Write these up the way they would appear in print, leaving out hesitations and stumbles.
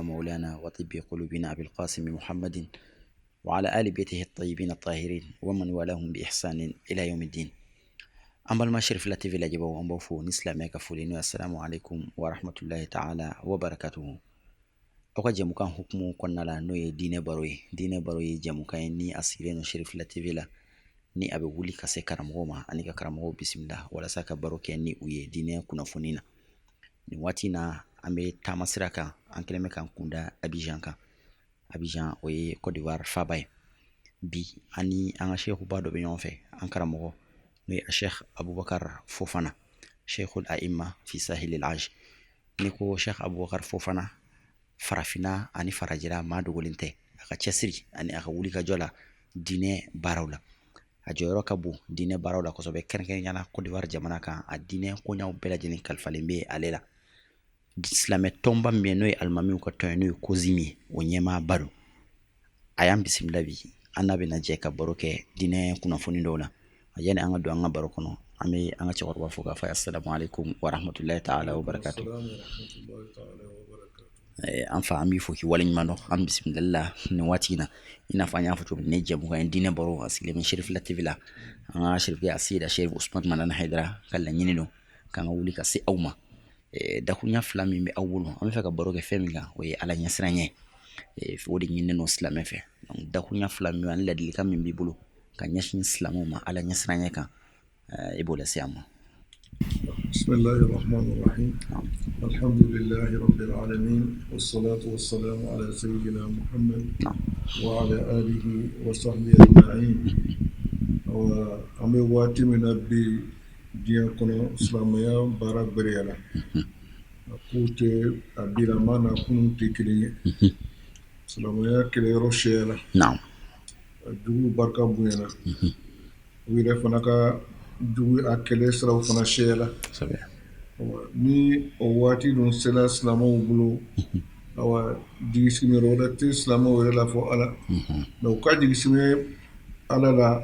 مولانا وطب قلوبنا أبي القاسم محمد وعلى آل بيته الطيبين الطاهرين ومن والاهم بإحسان إلى يوم الدين. An balima Cherifila TV lajɛbaw, an b'aw fo ni silamɛya ka foli n'o ye assalamu alaikum wa rahmatullahi ta'ala wa barakatuhu. Aw ka jɛmukan hukumu kɔnɔna la, n'o ye diinɛ baro ye. Diinɛ baro ye jɛmukan ye ni a sigilen don Cherifila TV la, ni a bɛ wuli ka se karamɔgɔw ma ani ka karamɔgɔw bisimila walasa ka baro kɛ ni u ye diinɛ kunnafoni na. Nin waati na, an bɛ taama sira kan, an kɛlen bɛ k'an kunda Abidjan kan. Abidjan, o ye Côte d'Ivoire faaba ye. Bi, an ni an ka sekuba dɔ bɛ ɲɔgɔn fɛ, an karamɔgɔ, n'o ye Sheikh Abubakar Fofana, Sheikhul Aima fi Sahil al-Aj. N'i ko Sheikh Abubakar Fofana, farafinna ani farajɛla, maa dogolen tɛ a ka cɛsiri ani a ka wulikajɔ la diinɛ baaraw la. A jɔyɔrɔ ka bon diinɛ baaraw la kosɛbɛ, kɛrɛnkɛrɛnnenya la Côte d'Ivoire jamana kan. A diinɛ koɲaw bɛɛ lajɛlen kalifalen bɛ ale la. Silamɛ tɔnba min bɛ, n'o ye alimamiw ka tɔn ye, n'o ye COSIM ye, o ɲɛmaaba don. A y'an bisimila bi, an n'a bɛna jɛ ka baro kɛ diinɛ kunnafoni dɔw la. Yanni an ka don an ka baro kɔnɔ, an bɛ an ka cɛkɔrɔba fo k'a fɔ assalamu alaikum wa rahmatullahi ta'ala wa barakatuh. An fa, an b'i fo k'i waleɲuman dɔn an bisimilali la nin waati in na. I n'a fɔ an y'a fɔ cogo min, ni jɛmukan ye diinɛ baro, a sigilen bɛ Cherifila TV la. An ka Cherifila Aseyida Cherif Usman Madani Hayidara ka laɲini don k'an ka wuli ka se aw ma. Dakuruɲa fila min bɛ aw bolo, an bɛ fɛ ka baro kɛ fɛn min kan, o ye Ala ɲɛsiranɲɛ. O de ɲininen don silamɛ fɛ. Dakuruɲa fila min ani ladilikan min b'i bolo ka ɲɛsin silamɛw ma Ala ɲɛsiranɲɛ kan, i b'o lase an ma. بسم الله الرحمن الرحيم، الحمد لله رب العالمين، والصلاة والسلام على سيدنا محمد وعلى آله وصحبه أجمعين. An bɛ waati min na bi diɲɛ kɔnɔ, silamɛya baara gbɛrɛyara. A ko tɛ a bilama na kunun tɛ kelen ye. Silamɛya kɛlɛyɔrɔ siyayara, a jugu barika bonyana, u yɛrɛ fana ka jugu a kɛlɛ siraw fana siyayara. Ni o waati dun sera silamɛw bolo, awa, jigisigiyɔrɔ wɛrɛ tɛ silamɛw yɛrɛ la fɔ Ala. Mais u ka jigisigɛ Ala la,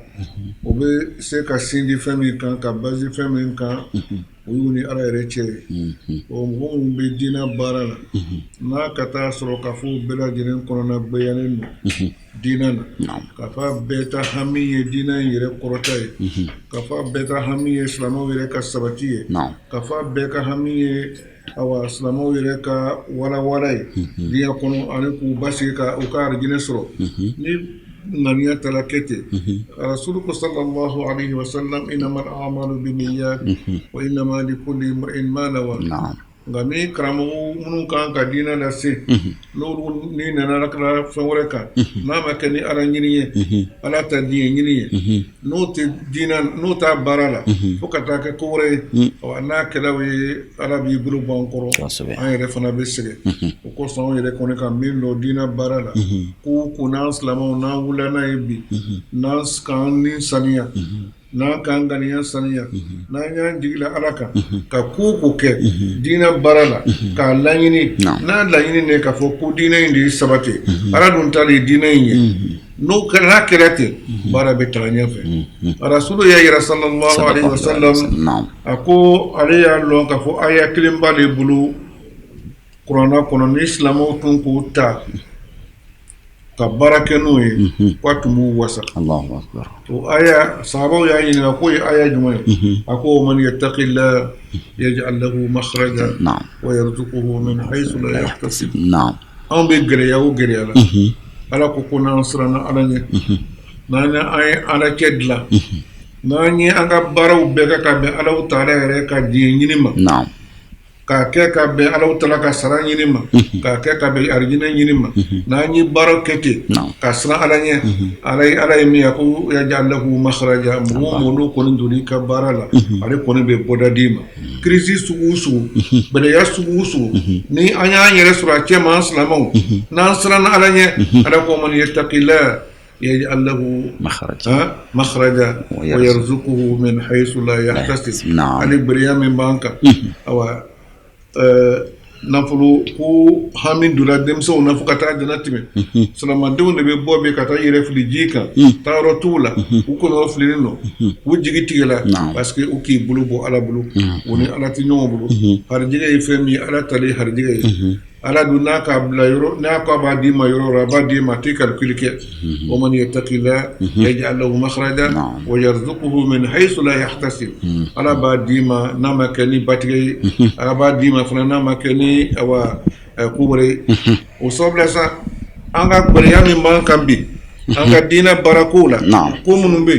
o bɛ se ka sindi fɛn min kan, ka basi fɛn min kan, o y'u ni Ala yɛrɛ cɛ ye. O mɔgɔ minnu bɛ diinɛ baara la, n'a ka taa sɔrɔ ka fɔ bɛɛ lajɛlen kɔnɔna gbɛyalen don diinɛ na, ka fɔ a bɛɛ ta hami ye diinɛ in yɛrɛ kɔrɔta ye, ka fɔ a bɛɛ ta hami ye silamɛw yɛrɛ ka sabati ye, ka fɔ a bɛɛ ka hami ye, awa, silamɛw yɛrɛ ka walawala ye diɲɛ kɔnɔ ani k'u basigi ka u ka arijinɛ sɔrɔ, ni ŋaniya taara kɛ ten, Rasulu ko sallallahu alaihi wasallam: innamal a'malu binniyat wa innama likulli imri'in ma nawa. Nka ni karamɔgɔ minnu kan ka diinɛ lase, n'olu ni nana kɛra fɛn wɛrɛ kan, n'a ma kɛ ni Ala ɲini ye, Ala ta diɲɛ ɲini ye, n'o tɛ diinɛ, n'o t'a baara la, fo ka taa kɛ ko wɛrɛ ye, n'a kɛra o ye, Ala b'i bolo bɔ an kɔrɔ, an yɛrɛ fana bɛ sɛgɛn. O kosɔn, anw yɛrɛ kɔni ka min dɔn diinɛ baara la, ko ko n'an silamɛw n'an wulila n'a ye bi, n'an k'an ni saniya, n'an k'an ŋaniya saniya, n'an y'an jigi la Ala kan ka ko ko kɛ diinɛ baara la k'a laɲini, n'a laɲini de k'a fɔ ko diinɛ in de ye sabati, Ala dun ta de ye diinɛ in ye, n'o kɛra, n'a kɛra ten, baara bɛ taga ɲɛfɛ. Rasulu y'a yira sallallahu alaihi wasallam, a ko ale y'a lɔn k'a fɔ aya kelen b'ale bolo kuranna kɔnɔ, ni silamɛw tun k'o ta ka baara kɛ n'o ye, k'a tun b'u wasa. O aya, sahabaw y'a ɲininka k'o ye aya jumɛn ye? A ko: man yattaqillah yaj'al lahu makhraja wa yarzuquhu min haythu la yahtasib. Anw bɛ gɛlɛya o gɛlɛya la, Ala ko ko n'an siranna Ala ɲɛ, n'an an ye Ala cɛ dilan, n'an ye an ka baaraw bɛɛ kɛ ka bɛn Ala taala yɛrɛ ka diɲɛ ɲini ma, k'a kɛ ka bɛn Ala taala ka sara ɲini ma, k'a kɛ ka bɛn arijinɛ ɲini ma, n'an ye baaraw kɛ ten ka siran Ala ɲɛ, Ala ye, Ala ye min ye, ko yaj'al lahu makhraja. Mɔgɔ o mɔgɔ n'o kɔni donn'i ka baara la, ale kɔni bɛ bɔda d'i ma. Crise sugu o sugu, gɛlɛya sugu o sugu, ni an y'an yɛrɛ sɔrɔ a cɛ ma, an silamɛw, n'an siranna Ala ɲɛ, Ala ko: man yattaqillah yaj'al lahu makhraja wa yarzuquhu min haythu la yahtasib. Hali gɛlɛya min b'an kan, awa, Nafolo ko hami donna denmisɛnw na fo ka taa dana tɛmɛ. Silamadenw de bɛ bɔ bi ka taa yɛrɛ fili ji kan, taayɔrɔ t'u la, u kɔnɔ fililen don, u jigi tigɛla, parce que u k'i bolo bɔ Ala bolo, u ni Ala tɛ ɲɔgɔn bolo. Harijɛgɛ ye fɛn min ye, Ala ta le ye harijɛgɛ ye. Ala dun n'a k'a bila yɔrɔ, n'a ko a b'a d'i ma yɔrɔ o yɔrɔ, a b'a d'i ma, a tɛ calcul kɛ. Wa man yattaqillah yaj'al lahu makhraja wa yarzuquhu min haythu la yahtasib. Ala b'a d'i ma n'a ma kɛ ni batigɛ ye, Ala b'a d'i ma fana n'a ma kɛ ni awa ko wɛrɛ ye. O sababu la sa, an ka gɛlɛya min b'an kan bi, an ka diinɛ baarakow la, ko minnu bɛ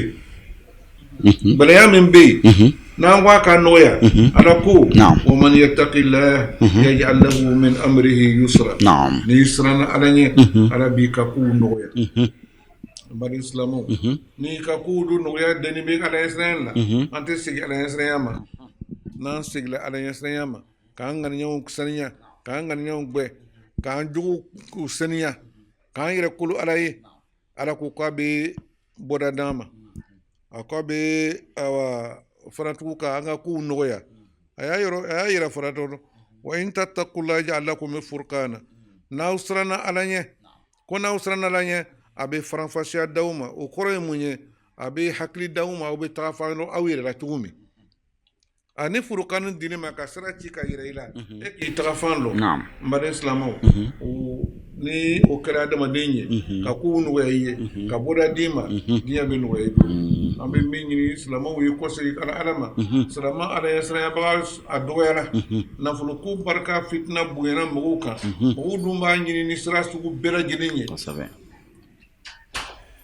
yen, gɛlɛya min bɛ yen, n'an ko a ka nɔgɔya, Ala ko wa man yattaqillah yaj'al lahu min amrihi yusra. N'i siranna Ala ɲɛ, Ala b'i ka kow nɔgɔya. Baden silamɛw, n'i ka kow dun nɔgɔya dɛnnen bɛ Ala ɲɛsiranya la, an tɛ segin Ala ɲɛsiranya ma. N'an seginna Ala ɲɛsiranya ma, k'an ŋaniyaw saniya, k'an ŋaniyaw gbɛ, k'an jogow saniya, k'an yɛrɛ kolo Ala ye, Ala ko k'a bɛ bɔda d'an ma, a ko a bɛ awa faratugu ka an ka kow nɔgɔya. A y'a yɔrɔ a y'a yira faratɔ wa in tattaqullaha yaj'al lakum furqana. N'aw siranna Ala ɲɛ, ko n'aw siranna Ala ɲɛ, a bɛ faranfasiya d'aw ma. O kɔrɔ ye mun ye? A bɛ hakili d'aw ma, aw bɛ taga fan aw yɛrɛ la cogo min. Ani furukani di ma ka sira ci ka yira i la, e k'i taga fan dɔn. N baden silamɛw, ni o kɛra adamaden ye, ka kow nɔgɔya i ye, ka bɔda d'i ma, diɲɛ bɛ nɔgɔya i bolo. An bɛ min ɲini silamɛw ye, kɔsegin ka na Ala ma. Silamɛ Ala ɲɛsiranyabaga a dɔgɔyara. Nafolo ko barika fitina bonyana mɔgɔw kan. Mɔgɔw dun b'a ɲini ni sira sugu bɛɛ lajɛlen ye.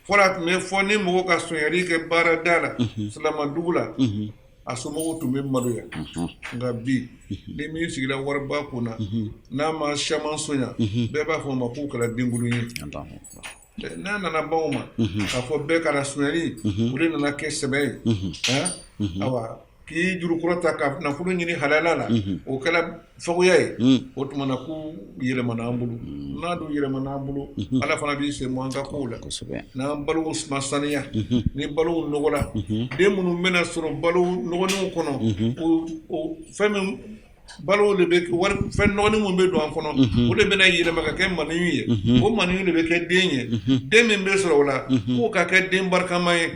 Fɔlɔ, a tun bɛ fɔ ni mɔgɔ ka sonyali kɛ baarada la, silamadugu la, a somɔgɔw tun bɛ maloya. Nka bi, ni min sigira wariba kun na, n'a ma caman sonya, bɛɛ b'a fɔ o ma k'o kɛra denkolon ye. N'a nana ban o ma k'a fɔ bɛɛ kana sonyali, o de nana kɛ sɛbɛ ye. Awa, k'i jurukɔrɔ ta ka nafolo ɲini halala la, o kɛra fagoya ye. O tuma na, ko yɛlɛmana an bolo. N'a dun yɛlɛmana an bolo, Ala fana b'i sen bɔ an ka kow la. N'an balow ma saniya, ni balow nɔgɔla, den minnu bɛna sɔrɔ balo nɔgɔninw kɔnɔ, o fɛn min balo de bɛ wari, fɛn nɔgɔnin min bɛ don an kɔnɔ, o de bɛna yɛlɛma ka kɛ maniyu ye. O maniyu de bɛ kɛ den ye. Den min bɛ sɔrɔ o la, k'o ka kɛ den barikama ye,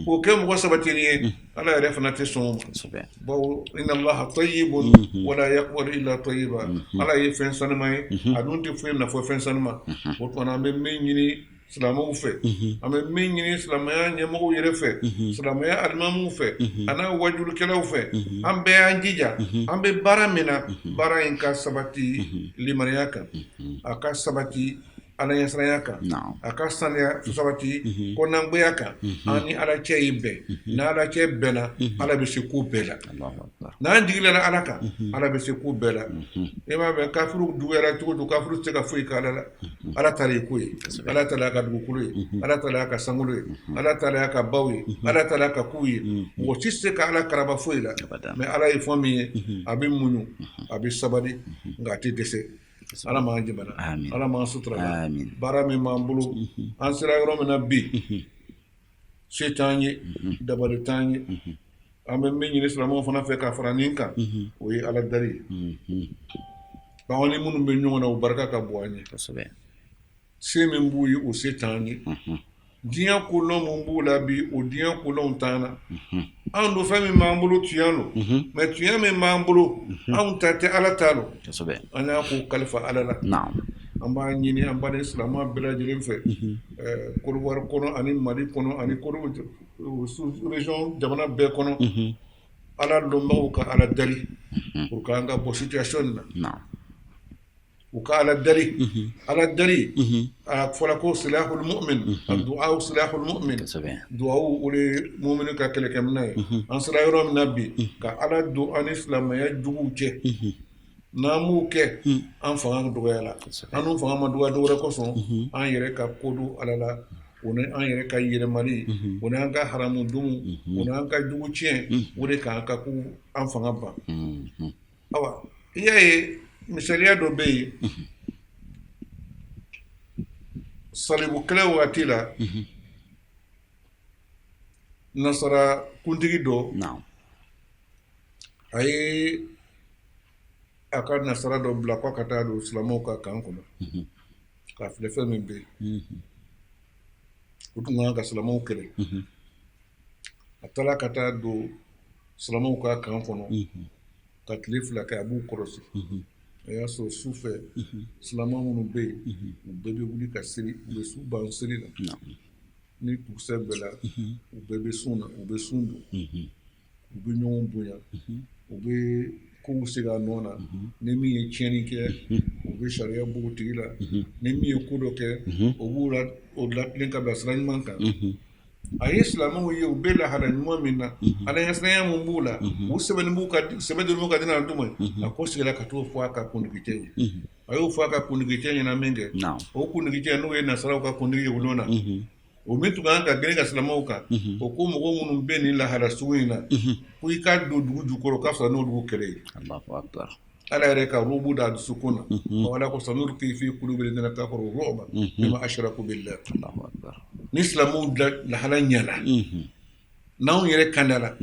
k'o kɛ mɔgɔ sabatilen ye, Ala yɛrɛ fana tɛ sɔn o ma, bawo inna Allaha tayyibun wala yaqbalu illa tayyiba. Ala ye fɛn sanuma ye, a dun tɛ foyi minɛ fo fɛn sanuma. O tuma na, an bɛ min ɲini silamɛw fɛ, an bɛ min ɲini silamɛya ɲɛmɔgɔw yɛrɛ fɛ, silamɛya alimamuw fɛ, a n'a wajulikɛlaw fɛ, an bɛɛ y'an jija, an bɛ baara min na, baara in ka sabati limaniya kan, a ka sabati Ala ɲɛsiranya kan, a ka saniya sabati kɔnɔnangoya kan. An ni Ala cɛ ye bɛn. N'Ala cɛ bɛnna, Ala bɛ se ko bɛɛ la. N'an jigi dara Ala kan, Ala bɛ se ko bɛɛ la. E m'a mɛn, kafiriw juguyara cogo cogo, kafiriw tɛ se ka foyi kɛ Ala la. Ala ta de ye ko ye, Ala ta y'a ka dugukolo ye, Ala ta y'a ka sankolo ye, Ala ta y'a ka baw ye, Ala ta y'a ka kow ye. Mɔgɔ si tɛ se ka Ala karaba foyi la. Mais Ala ye fɛn min ye, a bɛ muɲu, a bɛ sabali, nka a tɛ dɛsɛ. Ala m'an jamana, Ala m'an sutura. Baara min b'an bolo, an sera yɔrɔ min na bi, se t'an ye, dabali t'an ye. An bɛ min ɲini silamɛw fana fɛ ka fara nin kan, o ye Ala dali ye. Anw ni minnu bɛ ɲɔgɔn na, o barika ka bon an ye. Se min b'u ye, o se t'an ye. Diɲɛ kolɔn min b'u la bi, o diɲɛ kolɔnw t'an na. Anw don, fɛn min b'an bolo, tuɲa don. Mais tuɲa min b'an bolo, anw ta tɛ, Ala ta don. An y'a ko kalifa Ala la. An b'a ɲini an baden silamɛ bɛɛ lajɛlen fɛ, Kɔdiwari kɔnɔ ani Mali kɔnɔ ani sous-région jamana bɛɛ kɔnɔ, Ala dɔnbagaw ka Ala dali pour que an ka bɔ situation na. U ka Ala dali, Ala dali. A fɔra ko silahul mu'min du'a, silahul mu'min du'a, o de mumini ka kɛlɛkɛminɛn ye. An sera yɔrɔ min na bi, ka Ala don an ni silamɛya juguw cɛ, n'an m'o kɛ, an fanga dɔgɔyala. An dun fanga ma dɔgɔya dɔwɛrɛ kosɔn, an yɛrɛ ka ko don Ala la, o ni an yɛrɛ ka yɛlɛmali, o n'an ka haramu dun, o n'an ka jugu tiɲɛ, o de k'an ka ko an fanga ban. Awa, i y'a ye, misaliya dɔ bɛ yen. Salibu kɛlɛ waati la, nasara kuntigi dɔ, a ye a ka nasara dɔ bila k'a ka taa don silamɛw ka kan kɔnɔ k'a filɛ fɛn min bɛ yen. O tun kan ka silamɛw kɛlɛ. A taara ka taa don silamɛw ka kan kɔnɔ ka tile 2 kɛ, a b'u kɔlɔsi. A y'a sɔrɔ su fɛ, silamɛ minnu bɛ yen, u bɛɛ bɛ wuli ka seli, u bɛ su ban seli la. Ni dugusɛ bɛɛ la, u bɛɛ bɛ sun na, u bɛ sun don, u bɛ ɲɔgɔn bonya, u bɛ kow segin a nɔ na. Ni min ye tiɲɛni kɛ, u bɛ sariya b'o tigi la. Ni min ye ko dɔ kɛ, o b'o la o latilen ka bila sira ɲuman kan. A ye silamɛw ye, u bɛ lahala ɲuman min na, Ala ɲɛsiranya min b'u la, u sɛbɛnni b'u ka sɛbɛn b'u ka diinɛ na. A ko sigira ka t'o fɔ a ka kuntigicɛ ye. A y'o fɔ a ka kuntigicɛ ɲɛna min kɛ, o kuntigicɛ, n'o ye nasaraw ka kuntigi ye o na, o min tun kan ka girin ka silamɛw kan, o ko mɔgɔ minnu bɛ nin lahala sugu in na, ko i ka don dugu jukɔrɔ ka fisa n'olu kɛlɛ ye. Ala yɛrɛ ka rubu da dusukun na. Ala ko sanulqi fi qulubi alladhina kafaru ru'ba bima ashraku billah. Ni silamɛw lahala ɲɛna, n'anw yɛrɛ kandala,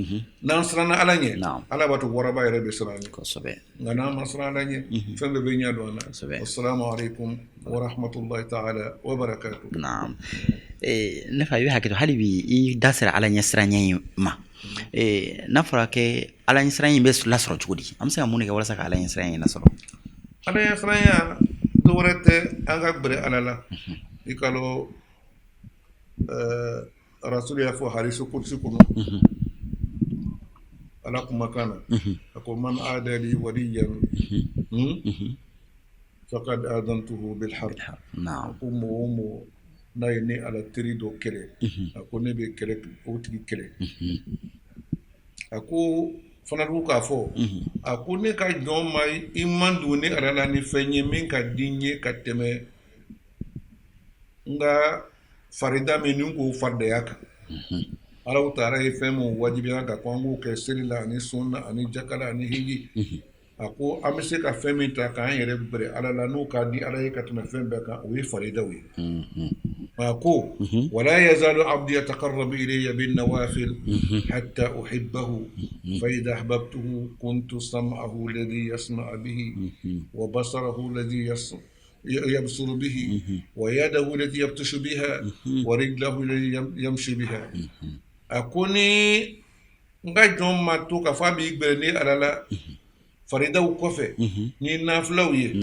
n'an siranna Ala ɲɛ, Ala b'a to waraba yɛrɛ bɛ siran an ɲɛ. Nka n'an ma siran Ala ɲɛ, fɛn bɛɛ bɛ ɲɛ don an na. Assalamu alaikum wa rahmatullahi ta'ala wa barakatuh. Naam. Ne fa, i bɛ hakɛ to, hali bi i da sera Ala ɲɛ siranɲɛ in ma. N'a fɔra kɛ Ala ɲɛ siranɲɛ in bɛ lasɔrɔ cogo di? An bɛ se ka mun de kɛ walasa ka Ala ɲɛ siranɲɛ in lasɔrɔ? Ala ɲɛ siranya dɔ wɛrɛ tɛ, an ka gbɛrɛ Ala la. I ka lɔn, Rasulu y'a fɔ hadisu kudusi kɔnɔ, Ala kumakan na, a ko man adali waliyan faqad adantuhu bil harb. A ko mɔgɔ o mɔgɔ n'a ye ne Ala teri dɔ kɛlɛ, a ko ne bɛ kɛlɛ o tigi kɛlɛ. A ko fana tugun k'a fɔ, a ko ne ka jɔn ma i man don ne Ala la ni fɛn ye min ka di n ye ka tɛmɛ n ka farida min ni k'o faridaya kan. Ala taala ye fɛn min wajibiya kan ko an k'o kɛ seli la ani sun na ani jaka la ani hiji, a ko an bɛ se ka fɛn min ta k'an yɛrɛ gbɛrɛ Ala la, n'o ka di Ala ye ka tɛmɛ fɛn bɛɛ kan, o ye faridaw ye. A ko wala yazalu abdi yataqarrabu ilayya bin nawafil hatta uhibbahu fa idha ahbabtuhu kuntu sam'ahu alladhi yasma'u bihi wa basarahu alladhi yabsuru bihi wa yadahu allati yabtashu biha wa rijlahu allati yamshi biha. A ko ni n ka jɔn ma to ka fɔ a b'i gbɛrɛ ne Ala la faridaw kɔfɛ ni nafilaw ye,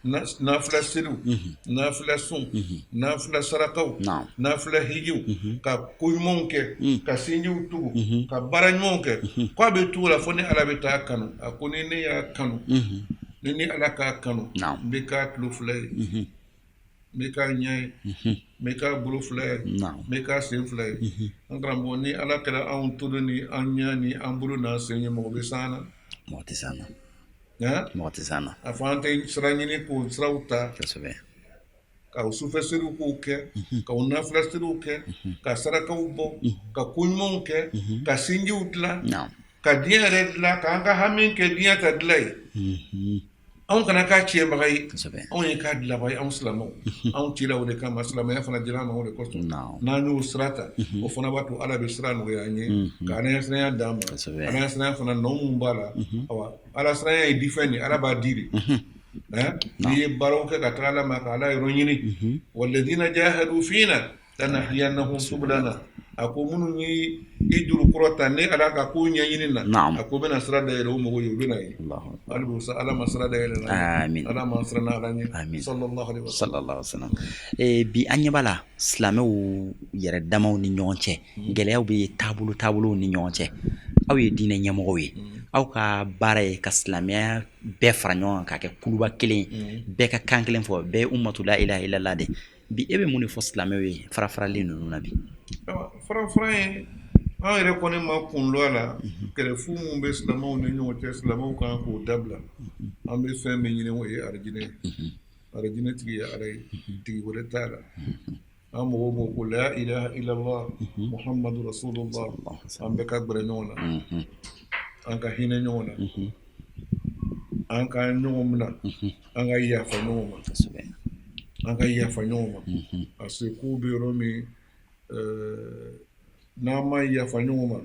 nafila seliw, nafila sun, nafila sarakaw, nafila hijiw, ka ko ɲumanw kɛ, ka sinjiw tugu, ka baara ɲumanw kɛ, k'a bɛ tugu la fo ni Ala bɛ taa kanu. A ko ni ne y'a kanu, ni Ala k'a kanu, n bɛ k'a tulo fila ye, n bɛ k'a ɲɛ ye, n bɛ k'a bolo fila ye, n bɛ k'a sen fila ye. An karamɔgɔ, ni Ala kɛra anw tulo ni an ɲɛ ni an bolo n'an sen ye, mɔgɔ bɛ s'an na? Mɔgɔ tɛ s'an na. Mɔgɔ tɛ s'an na. A fɔ an tɛ sira ɲini k'o siraw ta, ka o sufɛ seliw k'o kɛ, ka o nafila seliw kɛ, ka sarakaw bɔ, ka ko ɲumanw kɛ, ka sinjiw dilan, ka diɲɛ yɛrɛ dilan, k'an ka hami kɛ diɲɛ ta dilan ye. Anw kana k'a tiɲɛbaga ye, anw ye k'a dilanbaga ye. Anw silamɛw, anw cira o de kama, silamɛya fana dira an ma o de kosɔn. N'an y'o sira ta, o fana b'a to Ala bɛ sira nɔgɔya an ye ka Ala ɲɛsiranya d'an ma. Ala ɲɛsiranya fana, nɔ min b'a la, awa, Ala siranya ye difɛn de, Ala b'a di de. N'i ye baaraw kɛ ka taga Ala ma, ka Ala yɔrɔ ɲini, walladina jahadu fina lanahdiyannahum subulana. A ko minnu ye i juru kɔrɔ ta ne Ala ka ko ɲɛɲini na, a ko bɛna sira dayɛlɛ o mɔgɔw ye, u bɛna ye. Hali bi Ala ma sira dayɛlɛ na. Amin. Ala ma siran Ala ɲɛ. Amin. Sallallahu alaihi wasallam. Sallallahu alaihi wasallam. Bi an ɲɛ b'a la, silamɛw yɛrɛ damaw ni ɲɔgɔn cɛ, gɛlɛyaw bɛ taabolo taabolow ni ɲɔgɔn cɛ. Aw ye diinɛ ɲɛmɔgɔw ye, aw ka baara ye ka silamɛya bɛɛ fara ɲɔgɔn kan k'a kɛ kuluba kelen ye, bɛɛ ka kan kelen fɔ, bɛɛ ye ummatu la ilaha illallah de. Bi e bɛ mun de fɔ silamɛw ye fara faralen ninnu na bi? Fara fara ye, an yɛrɛ kɔni ma kun dɔn a la. Kɛlɛfu minnu bɛ silamɛw ni ɲɔgɔn cɛ, silamɛw kan k'o dabila. An bɛ fɛn min ɲini, o ye arijinɛ ye. Arijinɛ tigi ye Ala ye, tigi wɛrɛ t'a la. An mɔgɔw mɔgɔ ko la ilaha illallah muhammadu rasulullah, an bɛɛ ka gbɛrɛ ɲɔgɔn na, an ka hinɛ ɲɔgɔn na, an ka ɲɔgɔn minɛ, an ka yafa ɲɔgɔn ma, an ka yafa ɲɔgɔn ma, parce que kow bɛ yɔrɔ min, n'an ma yafa ɲɔgɔn ma,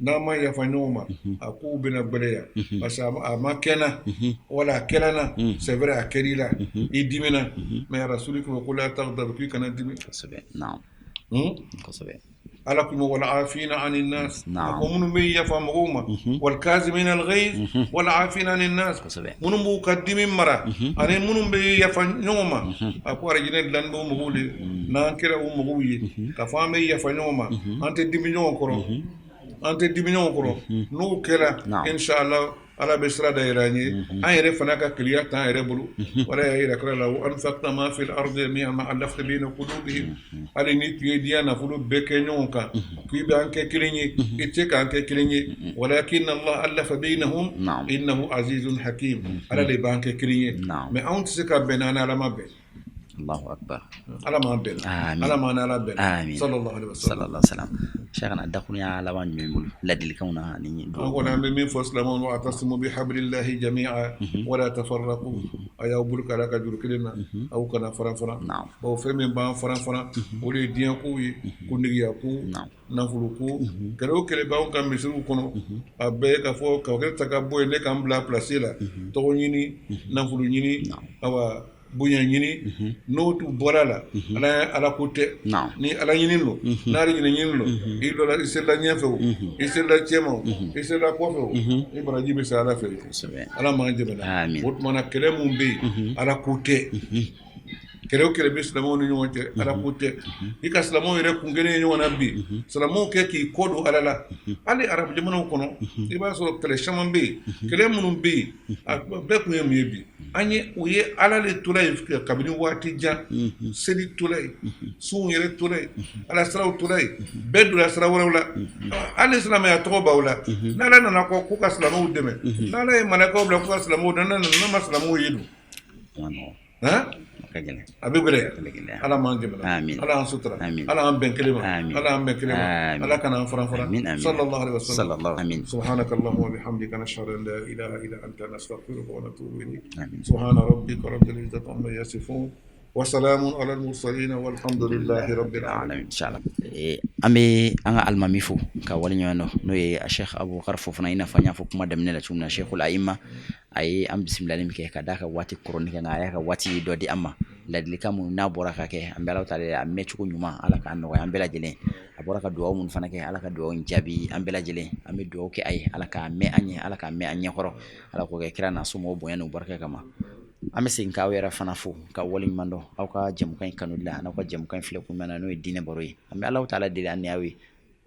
N'an ma yafa ɲɔgɔn ma, a kow bɛna gbɛlɛya, parce que a ma kɛ n na wala a kɛla n na. C'est vrai, a kɛr'i la, i dimina, mais Rasuli ko la taghdab, k'i kana dimi. Kosɛbɛ, naam. Kosɛbɛ. Ala ko wal afina anin nas, a ko minnu bɛ yafa mɔgɔw ma, wal kazimina al ghayz wal afina anin nas, minnu b'u ka dimi mara ani minnu bɛ yafa ɲɔgɔn ma, a ko arijinɛ dilan b'o mɔgɔw de. N'an kɛra o mɔgɔw ye k'a fɔ an bɛ yafa ɲɔgɔn ma, an tɛ dimi ɲɔgɔn kɔrɔ, an tɛ dimi ɲɔgɔn kɔrɔ, n'o kɛra, inshallah, Ala bɛ sira da yɛlɛ an ye, an yɛrɛ fana ka keleya t'an yɛrɛ bolo. Wala y'a yira kira law anfaqta ma fil ardi jami'an ma allafta bayna qulubihim, hali ni tun ye diɲɛ nafolo bɛɛ kɛ ɲɔgɔn kan k'i bɛ an kɛ kelen ye, i tɛ se k'an kɛ kelen ye. Walakin Allah allafa bainahum innahu azizun hakim. Ala de b'an kɛ kelen ye, mais anw tɛ se ka bɛn n'an Ala ma bɛn. Allahu akbar. Ala m'an bɛn. Amin. Ala m'an Ala bɛn. Amin. Sallallahu alaihi wasallam. Sallallahu alaihi wasallam. Cheikhana, dakurunya laban jumɛn bolo ladilikanw na ani An kɔni, an bɛ min fɔ silamɛw: wa'tasimu bihablillahi jami'a wala tafarraqu. A y'aw bolo k'a ka juru kelen na, aw kana fara fara. Bawo fɛn min b'an fara fara, o de ye diɲɛ kow ye, kuntigiya ko, nafolo ko. Kɛlɛ o kɛlɛ b'anw ka misiriw kɔnɔ, a bɛɛ ka fɔ ka kɛ ta ka bɔ yen, ne k'an bila place la, tɔgɔ ɲini, nafolo ɲini, awa bonya ɲini. N'o tun bɔra la, ala ala ko tɛ. Ni ala ɲini don, n'ale ɲini ɲini don, i dɔ i selila ɲɛfɛ o, i selila cɛma o, i selila kɔfɛ o, i baraji bɛ sara Ala fɛ. Ala m'an dɛmɛ. O tuma na, kɛlɛ mun bɛ yen, ala ko tɛ. Kɛlɛ o kɛlɛ bɛ silamɛw ni ɲɔgɔn cɛ, ala ko tɛ. I ka silamɛw yɛrɛ kun kelen ye ɲɔgɔn na bi, silamɛw kɛ k'i kɔ don ala la. Hali arabu jamanaw kɔnɔ, i b'a sɔrɔ kɛlɛ caman bɛ yen. Kɛlɛ minnu bɛ yen, a bɛɛ kun ye mun ye bi? An ye o ye, ala de tora yen kabini waati jan. Seli tora yen, sunw yɛrɛ tora yen, ala siraw tora yen, bɛɛ donna sira wɛrɛw la. Hali silamɛya tɔgɔ b'aw la, n'ala nana kɔ k'u ka silamɛw dɛmɛ, n'ala ye malakaw bila k'u ka silamɛw dɛmɛ, n'a nana n'a ma silamɛw ye dun, a bɛ gɛlɛya. Ala m'an dɛmɛ, Ala y'an sutura, Ala y'an bɛn kelen ma, Ala y'an bɛn kelen ma, Ala kana an fara fara. Sallallahu alaihi wasallam. Subhanaka allahumma wa bihamdika, nashhadu an la ilaha illa anta, nastaghfiruka wa natubu ilayk. Subhana rabbika rabbil izzati amma yasifun wa salamun ala al mursalin, walhamdulillahi rabbil alamin. Inshallah, an bɛ an ka alimami fo ka waleɲuman dɔn, n'o ye Sheikh Abubakar Fofana. I n'a fɔ an y'a fɔ kuma daminɛ la cogo min na, Sheikhul Aima, a ye an bisimilali min kɛ ka d'a ka waati kɔrɔnin kan, a y'a ka waati dɔ di an ma. Ladilikan minnu n'a bɔra ka kɛ, an bɛ Ala ta a mɛncogo ɲuman, Ala k'a nɔgɔya an bɛɛ lajɛlen. A bɔra ka dugawu minnu fana kɛ, Ala ka dugawu in jaabi an bɛɛ lajɛlen. An bɛ dugawu kɛ a ye, Ala k'a mɛn an ye, Ala k'a mɛn an ɲɛkɔrɔ, Ala k'o kɛ kira n'a somɔgɔw bonya n'u barika kama. An bɛ segin k'aw yɛrɛ fana fo ka waleɲuman dɔn aw ka jɛmukan in kanu la, n'aw ka jɛmukan in filɛ kun na, n'o ye diinɛ baro ye. An bɛ Ala taala deli an ni aw ye,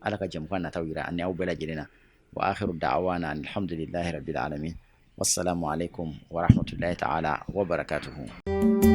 Ala ka jɛmukan nataw yira an ni aw bɛɛ lajɛlen na. Wa akhiru da'wana alhamdulillahi rabbil alamin, wassalamu alaikum wa rahmatullahi ta'ala wa barakatuhu.